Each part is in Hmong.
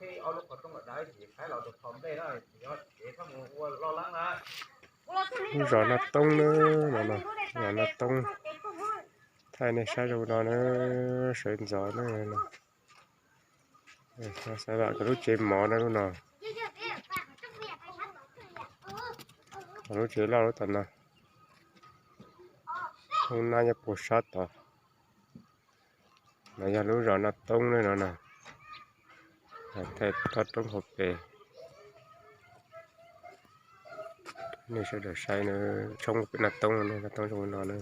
Lub zos Naj Toob na, no, zos Naj Toob. Thaij nej saib zoo no na, sawv ntxov na. Xav vam lub tsev mov na lub no. Lub tsev loj lub tom no. Hoob nab nyob puag sab tod. No yog lub zos Naj Toob na no na. Thaij toj roob hauv pes. Nej sawv daws saib na, tshoob pem Naj Toob, Naj Toob zoo no na.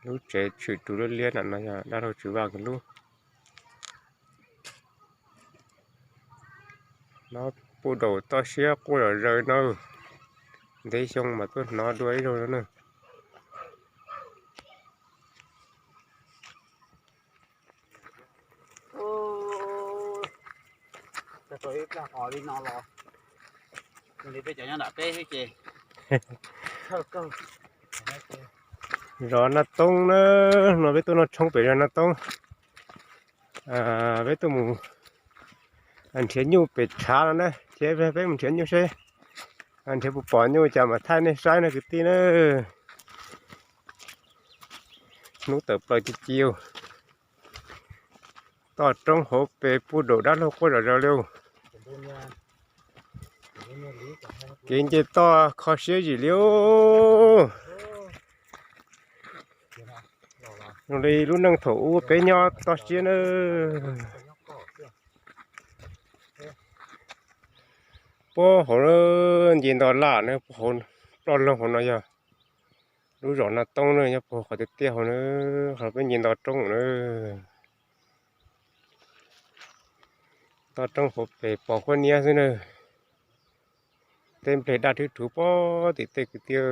Lub tsev tshwm rus liab liab na no yog dab laug Tswv Vaj nkawd lub. No puj daum toj siab quaj zom zaws no. Ntev xyoo mas tuaj hnov dua ib zaug no na. Zos Naj Toob na, no peb tuaj noj tshoob pem zos Naj Toob. Peb tuaj mus nrhiav nyuj pem tshav no na, ces peb mus nrhiav nyuj seb nrhiav puas pom nyuj cas mam thaij nej saib na kwv tij na. Hnub tawm plaws ci ci. Toj roob hauv pes puj daum dab laug quaj zom zaws li. Kev nce toj kho siab zim li. Zoo li lub neej thaum ub peb nyob toj siab na. Puag hauv nce nto laj na, puag hauv ploj loog hauv no yog lub zos Naj Toob na, nyob puag qhov tiaj tiaj hauv na, qhov peb nce nto roob na. Toj roob hauv pes pos huab niab xwb na. Tej nplej daj rhwb rhuv puag tim tej kwv tij,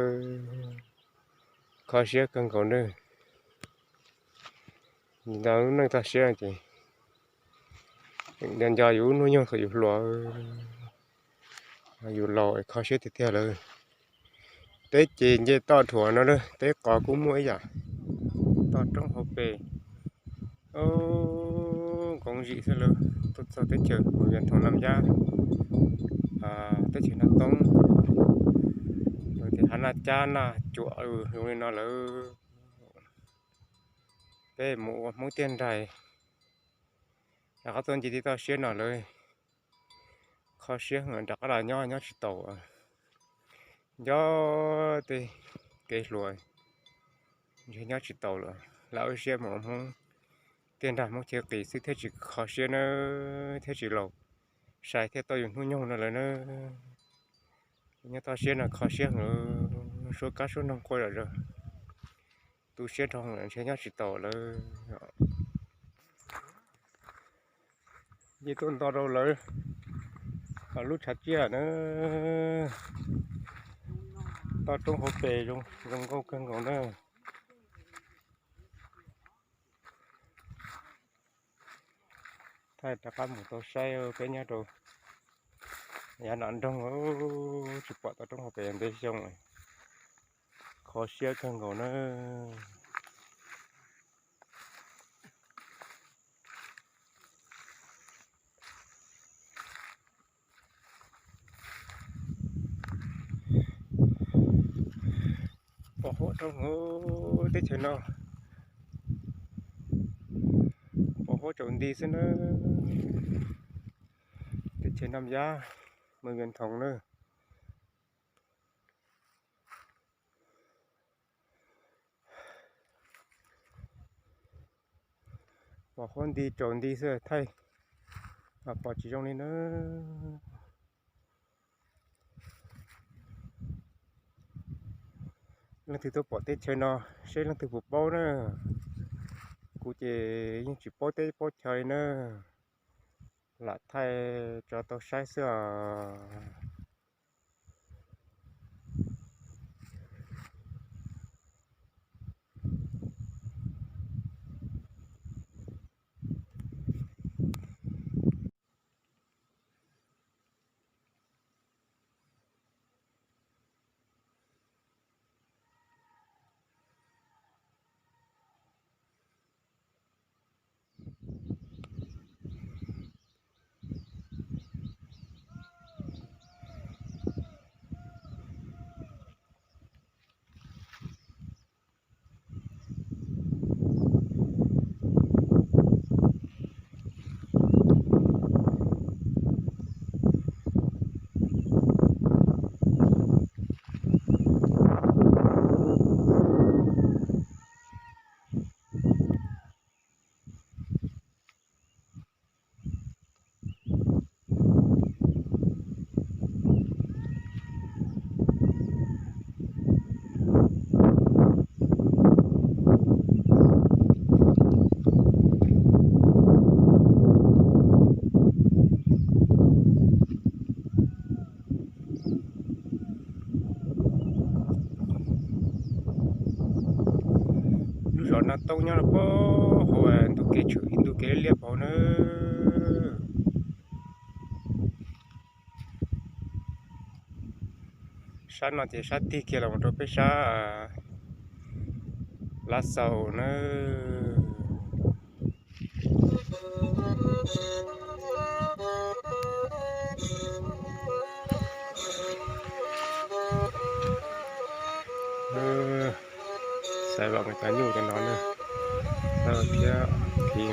kho siab kawg nkaus na. Nco lub neej toj siab ces nco nco yus lub hnub nyoog thaum yus hluas, yus laus es kho siab tiag tiag lawm. Teb ces nce toj dhuav no lawm, teb qos kuj muaj ib yam. Toj roob hauv pes, nkoov zim xwb lawm, tuaj txog teb chaws Mus Vias Thoom Nam Yab, teb chaws Naj Toob, tias hav Naj Cab Naj Cuam zoo li no lawm. Peb mus ua Hmoob tiaj nraig, rov qab tuaj nce toj siab no lawm. Kho siab heev, rov qab los nyob nyob tsis taus. Nco tej kev hluas ntshe nyob tsis taus lawm, lam wb siab mus ua Hmoob tiaj nraig Hmoob chaw qis xwb thiaj tsis kho siab nawb, thiaj tsis laus, sai thiaj tau yus hnub nyoog no lawm nawb. Nyob toj siab no kho siab heev, suab kab suab noog quaj zom zaws, tu siab dhau heev, ntshe nyob tsis taus lawm. Nce tuaj nto rau lawv lub tshav tsiaj na, toj roob hauv pes zoo nkauj kawg nkaus na. Thaij rov qab mus tau saib peb nyob rau yav nram nroog, tsis pom toj roob hauv pes ntev xyoo, kho siab kawg nkaus na. Pos huab rau hauv teb chaws no, pos huab tsaus nti xwb na. Teb chaws Nam Yab, Mus Vias Thoom na. Pos huab nti tsaus nti xwb thaij, pom tsis zoo li nawb. Leej twg tuaj pom teb chaws no seb leej twg puas paub na. Kuv ces yeej tsis paub teb paub chaw li na, lam thaij tso tau saib xwb os. Hauv ntug kev tshwm ib ntug kev liab liab pov na. Sab no ces sab tig kiag los rau peb sab Lav Xaus na. Xaiv vam cov nyuj cov no na, thiab khi